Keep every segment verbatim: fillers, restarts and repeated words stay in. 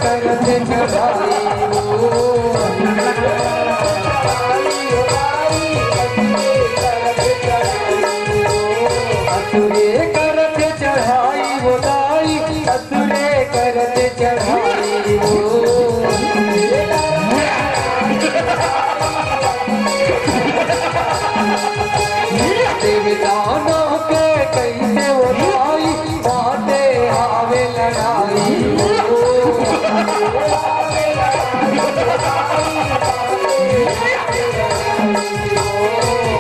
करत चढ़ाई हो। असुरे करत चढ़ाई हो दाई, असुरे करत चढ़ाई हो। देवतानों के कैसे उठाई, बाटे आवे लड़ाई हो।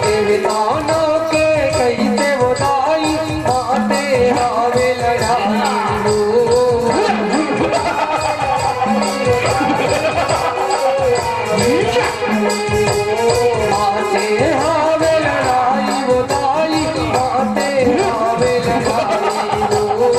देवतानों के कैसे उठाई, बाटे आवे लड़ाई हो। बाटे आवे लड़ाई हो दाई, बाटे आवे लड़ाई हो।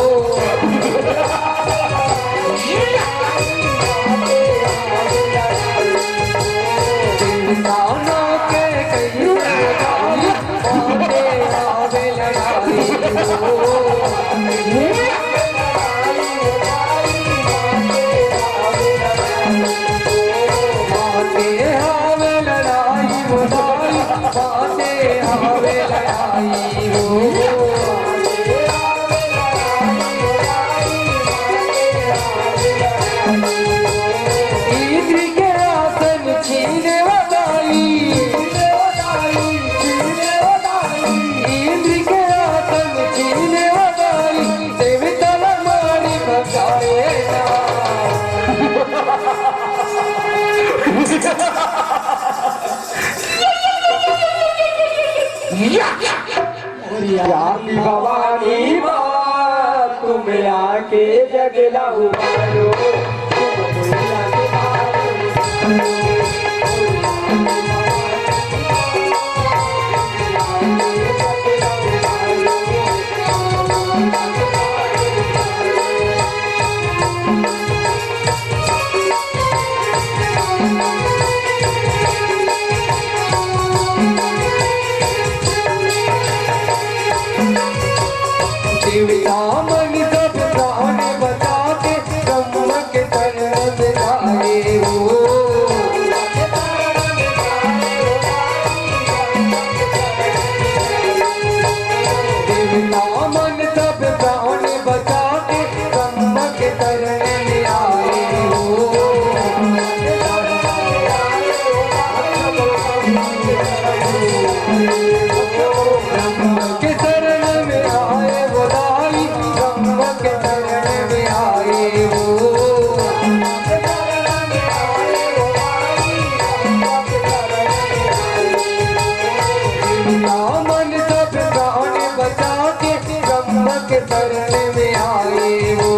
इंसानों के कई लड़ाई, बाटे आवे लड़ाई हो। बाटे आवे लड़ाई हो दाई, बाटे आवे लड़ाई हो। इंद्र के आसन छीने वो दाई, इंद्र के आसन छीने वो दाई, देवता मारी बचाए ना। या भवानी माँ, तुम आके जगला उबारो। देवता मन सब प्राण बचा के ब्रह्म के शरण में आए हो। देवता मन सब प्राण बचा के ब्रह्म के शरण में आए हो। ब्रह्म के शरण में आए हो दाई, ब्रह्म के शरण में आए हो। मन सब प्राण बचा के ब्रह्म के शरण में आए हो।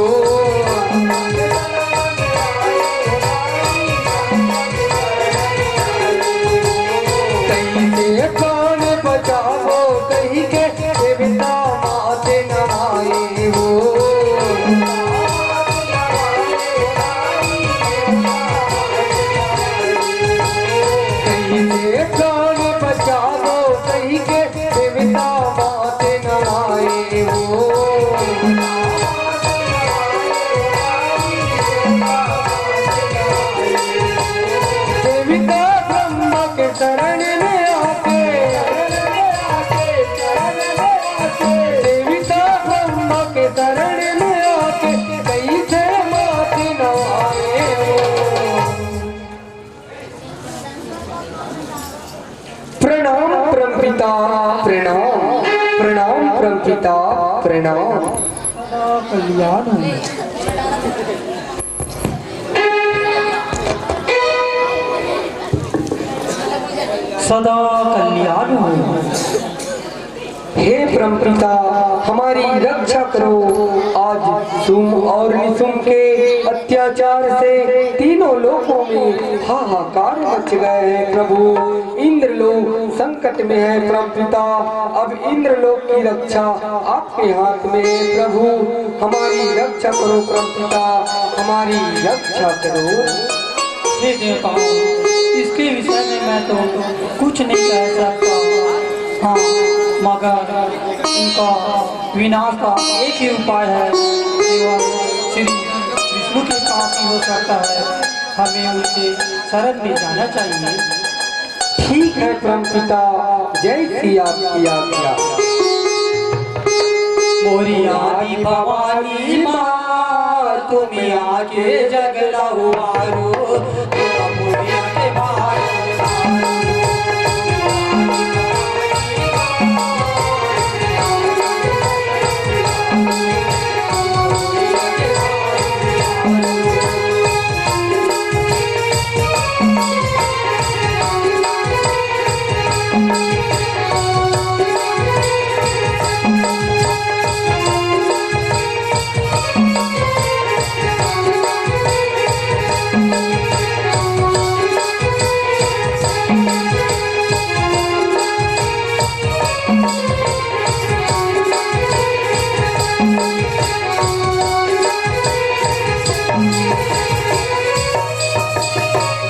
कैसे प्राण बचावो कही के देवता माते नवाए हो। कैसे प्राण बचावो कही के देवता माते नवाए हो। देवता ब्रह्मा के शरण में आके, देवता ब्रह्मा के शरण में आके, कैसे माथे नवाए हो। प्रणाम परमपिता, प्रणाम, प्रणाम परमपिता, प्रणाम। सदा कल्याण हो। सदा कल्याण हो। हे परमपिता, हमारी रक्षा करो। आज शुंभ और निशुंभ के अत्याचार से तीनों लोकों में हाहाकार मच गए हैं प्रभु। इंद्रलोक संकट में है परमपिता, अब इंद्रलोक की रक्षा आपके हाथ में है प्रभु। हमारी रक्षा करो परमपिता, हमारी रक्षा करो। हे देवताओं, इसके विषय में मैं तो कुछ नहीं कह सकता। हाँ, मगर उनका विनाश का एक ही उपाय है, केवल श्री विष्णु के पास हो सकता है, हमें उनके शरण में जाना चाहिए। ठीक है परम पिता, जैसी आपकी आज्ञा। मोरी आदि भवानी माँ, तुम आके जग ला उबारो, तुम मोरी आके बारो।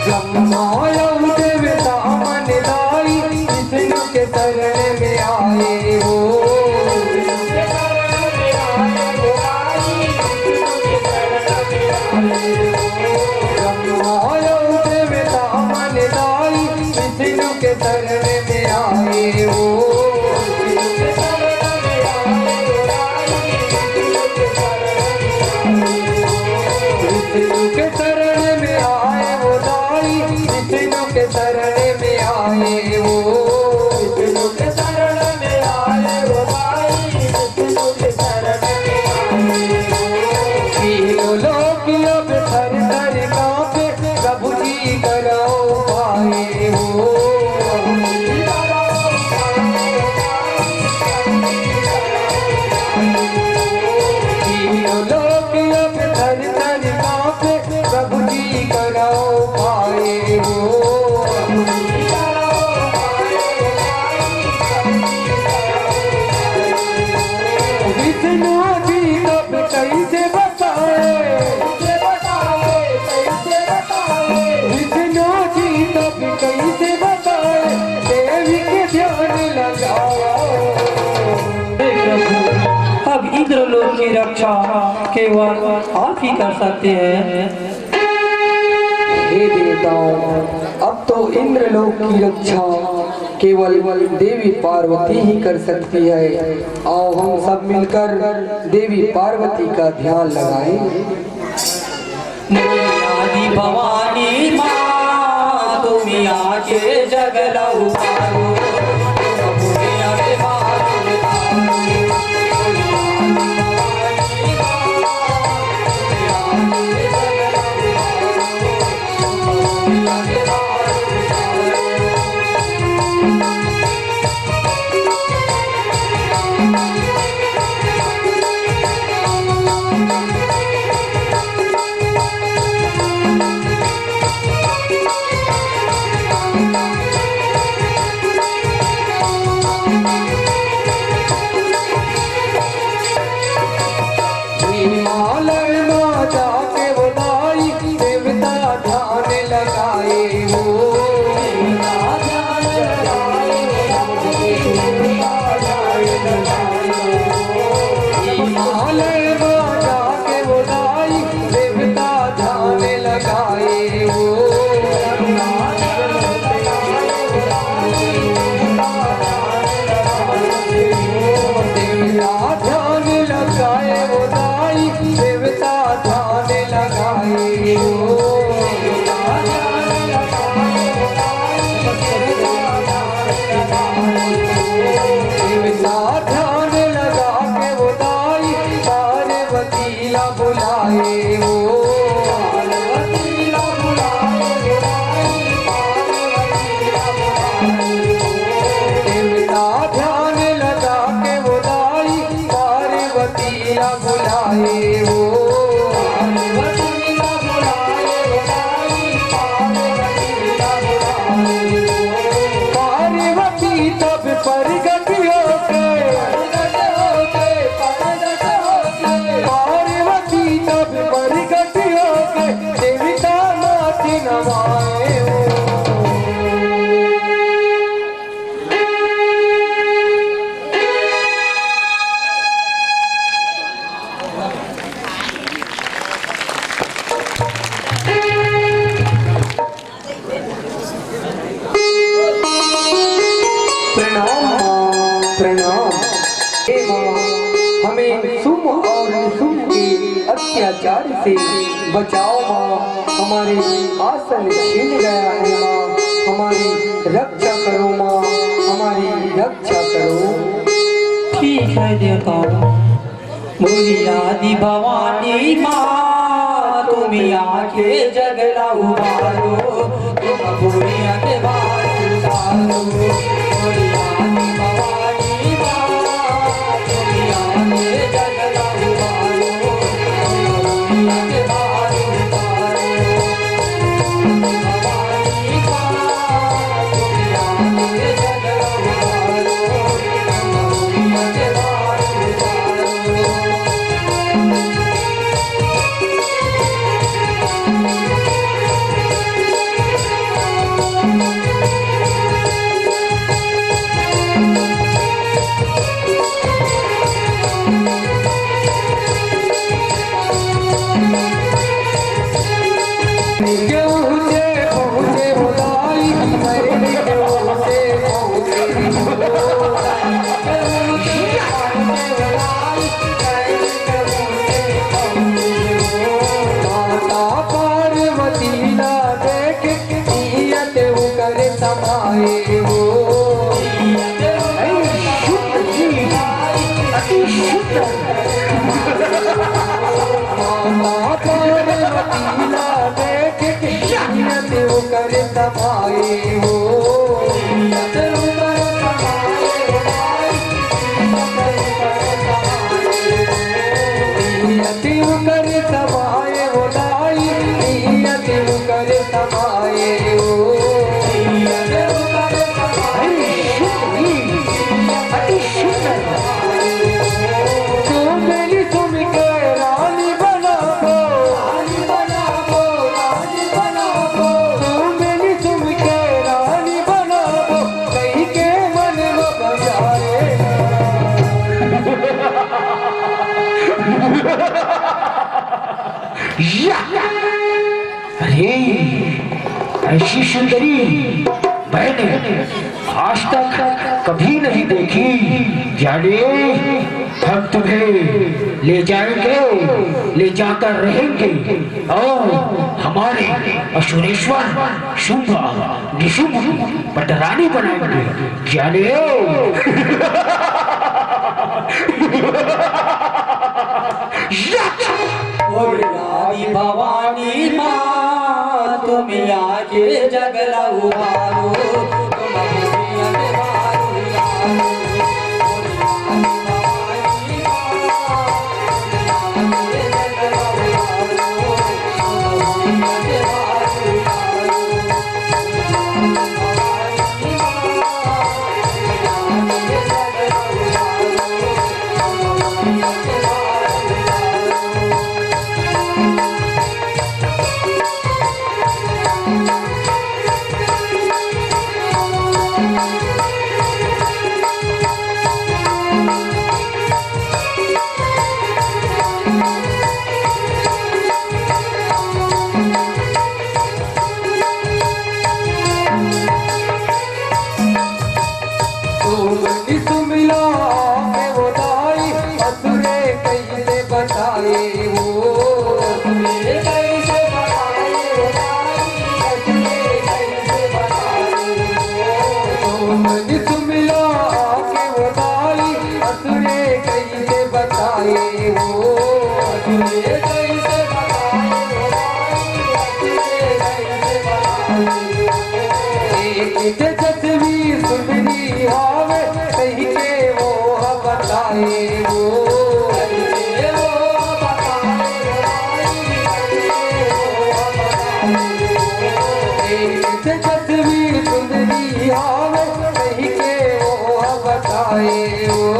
ब्रह्मा अउ देवता मन दाई, विष्णु के शरण में आए हो। ब्रह्मा अउ देवता मन दाई, विष्णु के शरण में आए हो। विष्णु के शरण में आए वो दाई, विष्णु के शरण में आए वो। विष्णु के शरण में आए वो दाई, विष्णु के शरण में आए वो। तीनों लोक अब थर थर कांपे, प्रभु जी करो पाए हो। तीनों लोक अब थर थर कांपे, प्रभु जी करो पाए हो। विष्णु जी तब कैसे बताए, विष्णु जी तब कैसे बताए, देवी के ध्यान लगाओ। हे प्रभु, अब इंद्रलोक की रक्षा केवल आप ही कर सकते हैं। हे देवताओं, अब तो इंद्रलोक की रक्षा केवल देवी पार्वती ही कर सकती है। आओ, हम सब मिलकर देवी पार्वती का ध्यान लगाएं। आदि भवानी माँ, तुम आके जग ला उबारो, तुम आके बारो। हिमालय मा जाके वो दाई देवता ध्यान लगाए हो। हिमालय मा जाके वो दाई देवता ध्यान लगाए हो। देवता ध्यान लगाए वो दाई, देवता ध्यान लगाए वो। देवता ध्यान लगा के वो दाई, पार्वती ला बुलाए वो। देवता ध्यान लगा के वो दाई, पार्वती ला बुलाए वो। पार्वती तब प्रगट हो गए। पार्वती तब प्रगट अत्याचार से बचाओ माँ, हमारे आसन छीन गया है माँ, हमारी रक्षा करो माँ, हमारी रक्षा करो। ठीक है देवताओं, बोली आदि भवानी माँ, तुम आके जग ला उबारो, तुम भूइया के भार उतारो। बोली आदि भवानी माँ, तुम आके जग ला उबारो, तुम भूइया के भार उतारो। माता पार्वती ला देख नियत उकर समाए हो। ऐ शुद्ध जी, अति शुद्ध। माता पार्वती ला देख नियत उकर समाए हो। नियत उकर समाए हो। नियत उकर समाए हो। नियत उकर समाए हो। अति सुंदर। सुन मेरी सुन के रानी बना दो। सुन मेरी सुन के रानी बना दो। कहीं के मन में बसाए। या! अरे, ऐसी सुंदरी मैंने आज तक कभी नहीं देखी। जाने, हम तुम्हें ले जाएंगे, ले जाकर रहेंगे और हमारे असुरेश्वर शुंभ निशुंभ पटरानी बनाएंगे। जाने। या! बोल आदि भवानी माँ, तुम आके जग ला उबारो, तुम दुनिया के बारू उतारो। बोल आदि भवानी माँ, तुम आके जग ला उबारो, तुम दुनिया के बारू उतारो। तुमनी सुमिला के वो दाई, असुरे कैसे बताए वो। असुरे कैसे बताए वो दाई, असुरे कैसे बताए वो। तुमनी सुमिला के वो दाई, असुरे कैसे बताए वो। असुरे कैसे बताए वो दाई, असुरे कैसे बताए वो। एक तेजस्वी सुंदरी आवे, कही के वो बताए वो। एक तेजस्वी सुंदरी आवे, कही के वो बताए वो।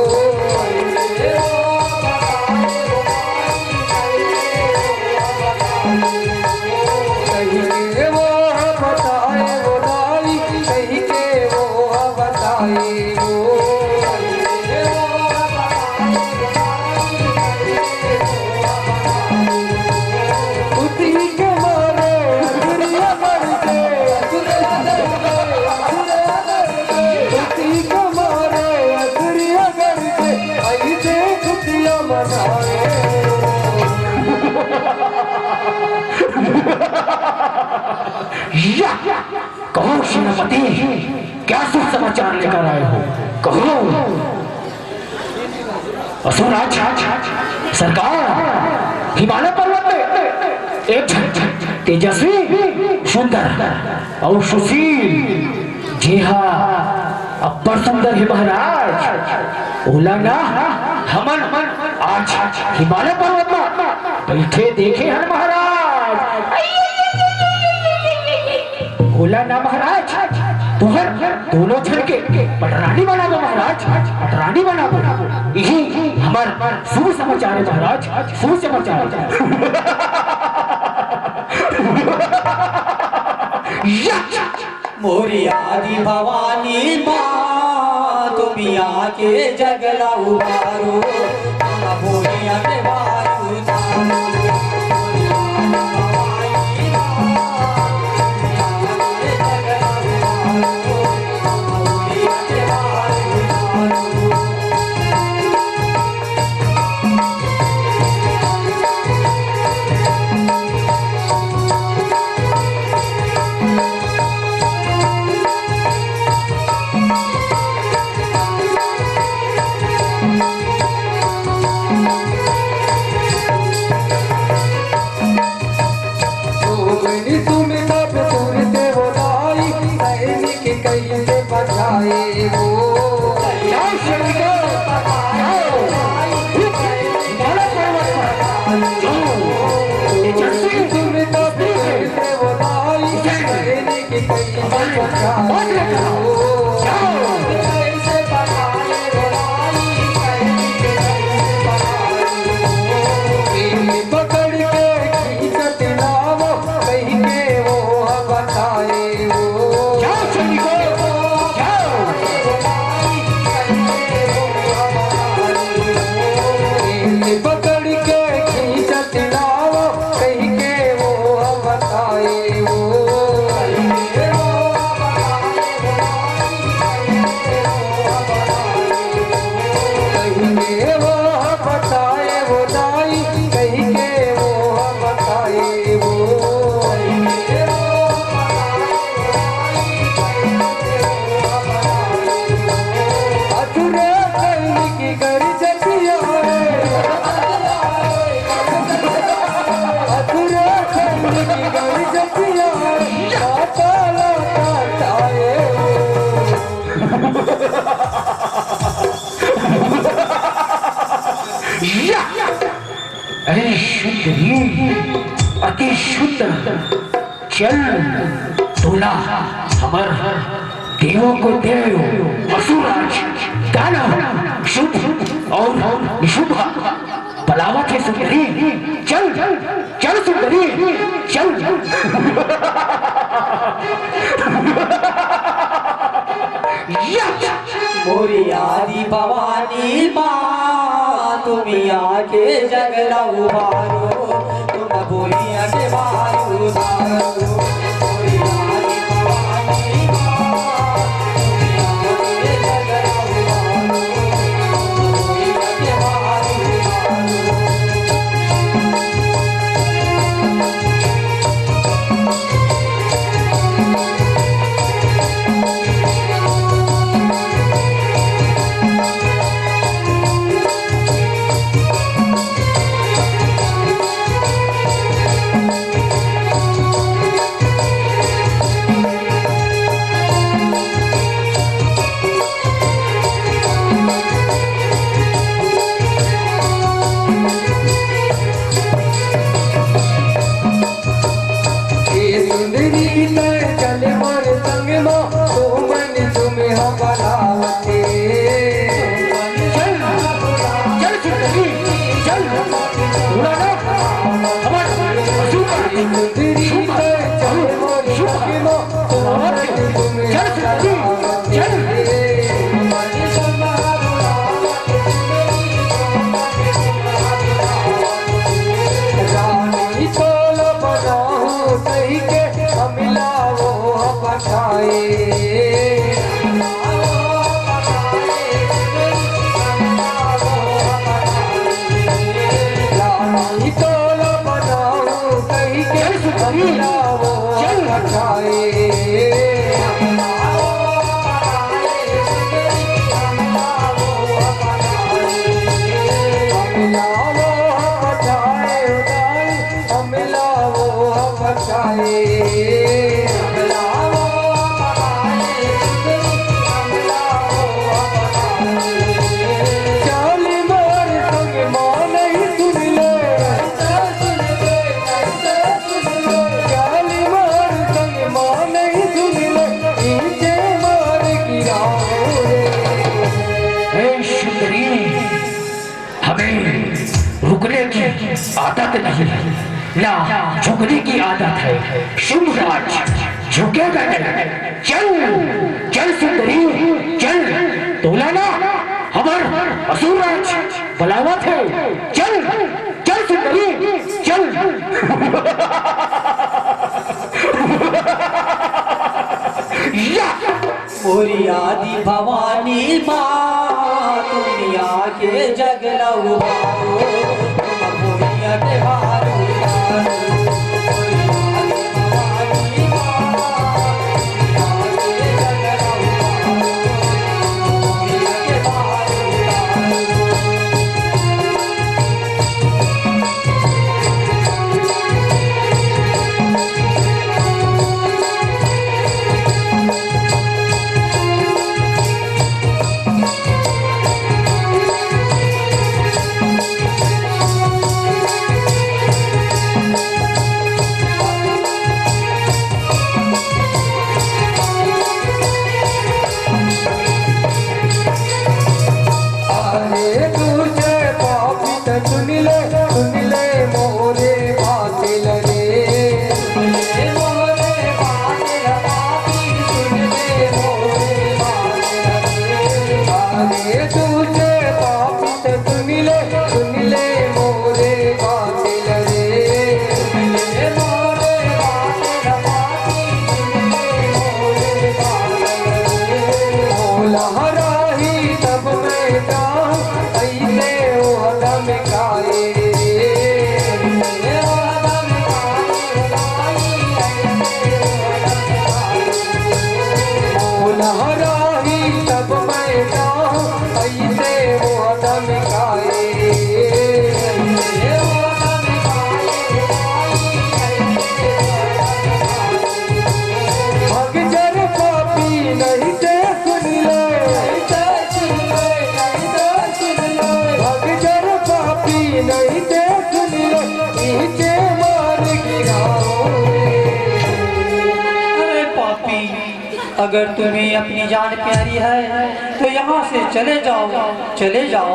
हिमालय पर्वत में एक झन तेजस्वी, सुंदर अउ सुशील, जे हा अब्बड़ सुंदर हे महाराज। ओला ना हमन आज हिमालय पर्वत म बइठे देखे हन महाराज। ओला ना महाराज, तुहर दोनों झन के पटरानी बनाबो महाराज, पटरानी बनाबो। इही हमर शुभ समाचार हे महाराज, शुभ समाचार। या! मोरी आदि भवानी माँ, तुम आके जग ला उबारो, हम भोलिया के बारू उतारो। मोरी आदि भवानी माँ, तुम आके जग ला उबारो, हम भोलिया के बारू उतारो। तुम तब तुरते हो लाई, सैनिक कैसे बचाए वो। जाओ सैनिकों, जाओ। हिमालय पर्वत पर जाओ। ये जैसे तुम तब तुरते हो लाई, सैनिक कैसे बचाए वो। जाओ। पकड़ के खींचत लावो, कहि के वो बताए वो। जाओ सैनिकों, जाओ। पकड़ के खींचत लावो, कहि के वो बताए वो। कहि के वो बताए वो दाई, कहि के वो बताए वो। अधूरे सैनिक गरजतिया रे। अधूरे सैनिक गरजतिया रे। पाताला काटाए। या! अरे सुंदरी, अति सुंदर। चल, तोला हमर देवों को देव, असुर राज, दानव, शुभ और निशुभ बलावत हे सुंदरी। चल, चल सुंदरी, चल। या! मोरी आदि भवानी माँ, तुम आके जग ला उबारो, तुम भोलिया के बारू उतारो। मोरी आदि भवानी माँ, तुम आके जग ला उबारो, तुम भोलिया के बारू उतारो। आदत नहीं है, ना झुकने की आदत है। शुंभराज झुकेगा नहीं। चल, चल सुंदरी, चल। तोला ना हमर असुरराज बलावत हे। चल, चल सुंदरी, चल। या। मोरी आदि भवानी माँ, दुनिया के जग ल उबारो, तुम भुइयां के भार उतारो। मोरी आदि भवानी माँ, दुनिया के जग ल उबारो, तुम भुइयां के भार उतारो। अरे तुझे पापी त सुन ले, सुन ले मोरे बात ल रे। सुन ले मोरे बात ल पापी, सुन ले मोरे बात ल रे। अरे तुझे पापी त सुन ले, सुन ले मोरे बात ल रे। सुन ले मोरे बात ल पापी, सुन ले मोरे बात ल रे। भोला हराही तब मैं जाऊं, ऐसे वो धमकाए रे। भोला हराही तब मैं जाऊं, ऐसे वो धमकाए। भग जर पापी नहीं ते सुन ले, भग जर पापी नहीं ते सुन ले, नीचे मार गिराओ। अरे पापी, अगर तुम्हें अपनी जान प्यारी है तो यहाँ से चले जाओ, चले जाओ।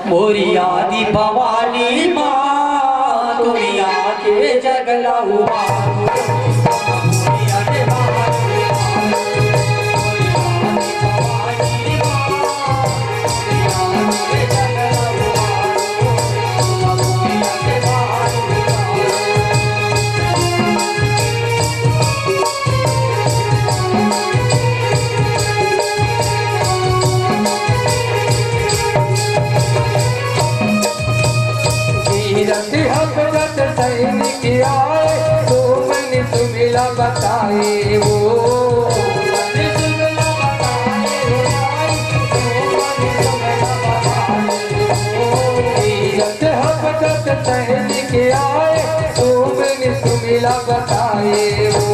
मोरी आदि भवानी माँ, दुनिया के जग ल उबारो। तीरथ हबरत सैनिक आए, तो मन सुमिला बताए वो। तीरथ हबरत सैनिक आए, तो मन सुमिला बताए वो।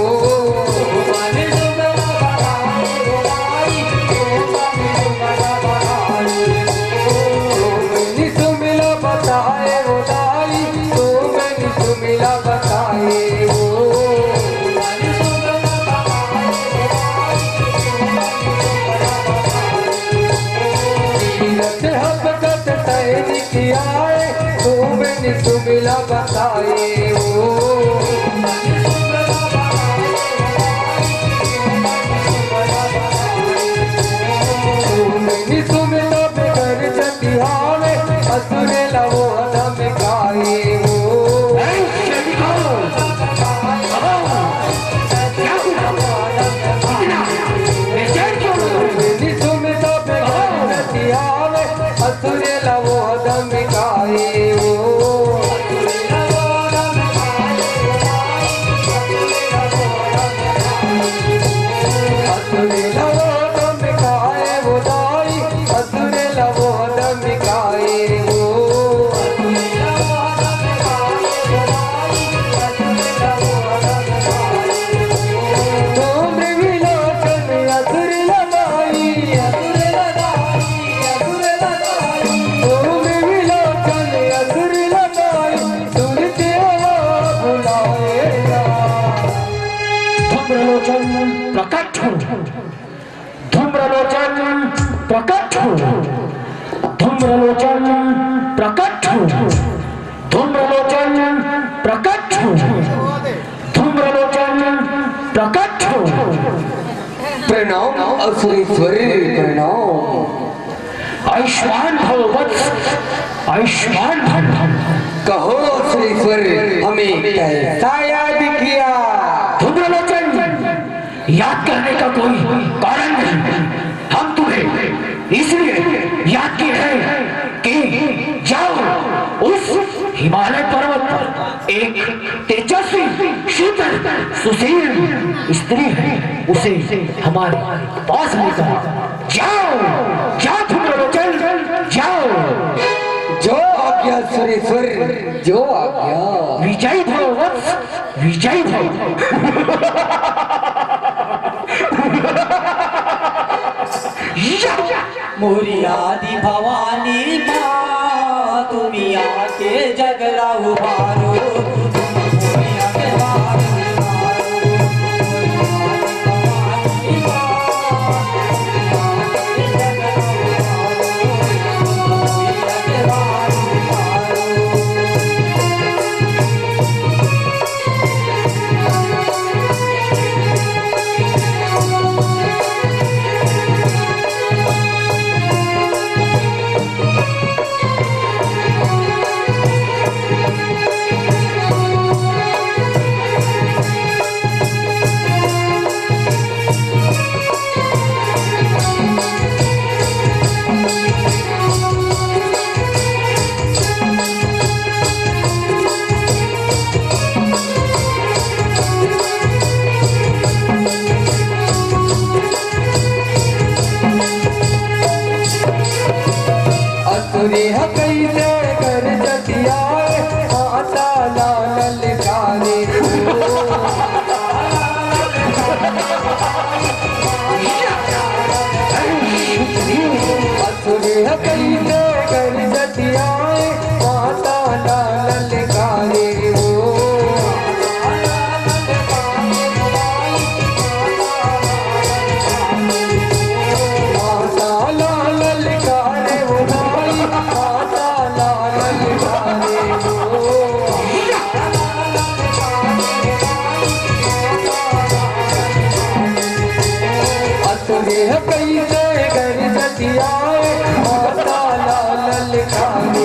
तुमने सुमिला बताए वो दाई, तुमने सुमिला बताए वो। तीरथ हबरत सैनिक आए, तुमने सुमिला बताए वो। तुमने सुमिला बेगर जतिहावे, असुर लवो धमकाए वो। तुमने सुमिला बेगर जतिहावे, असुर लवो धमकाए वो। असुर लवो धमकाए वो दाई, असुर लवो धमकाए वो। धूम्र विलोचन असुर लदाई, धूम्र विलोचन असुर लदाई, सुरते हुआ बुलाएगा। धूम्रलोचन प्रकट हो, धूम्रलोचन प्रकट हो, धूम्रलोचन प्रकट हो, धूम्रलोचन असुरेश्वर प्रणाम। आयुष्मान भव वत्स, आयुष्मान भव। कहो असुरेश्वर, हमें कैसा याद किया? धूम्रलोचन, याद करने का कोई कारण नहीं। हम तुम्हें इसलिए याद किए हैं कि जाओ, उस हिमालय पर्वत पर एक तेजस्वी, सुंदर, सुशील स्त्री है, उसे हमारे पास लेकर आओ। जाओ, जाओ धूम्रलोचन, जाओ। जो आज्ञा सुरेश्वर, जो आज्ञा। विजयी भव वत्स, विजय भव। मोरी आदि भवानी माँ, तुम आके जगला उबारो। असुरे ह कइसे गरजतियाए, माता ला ललकारे। असुरे ह कइसे गरजतियाए, माता ला ललकारे।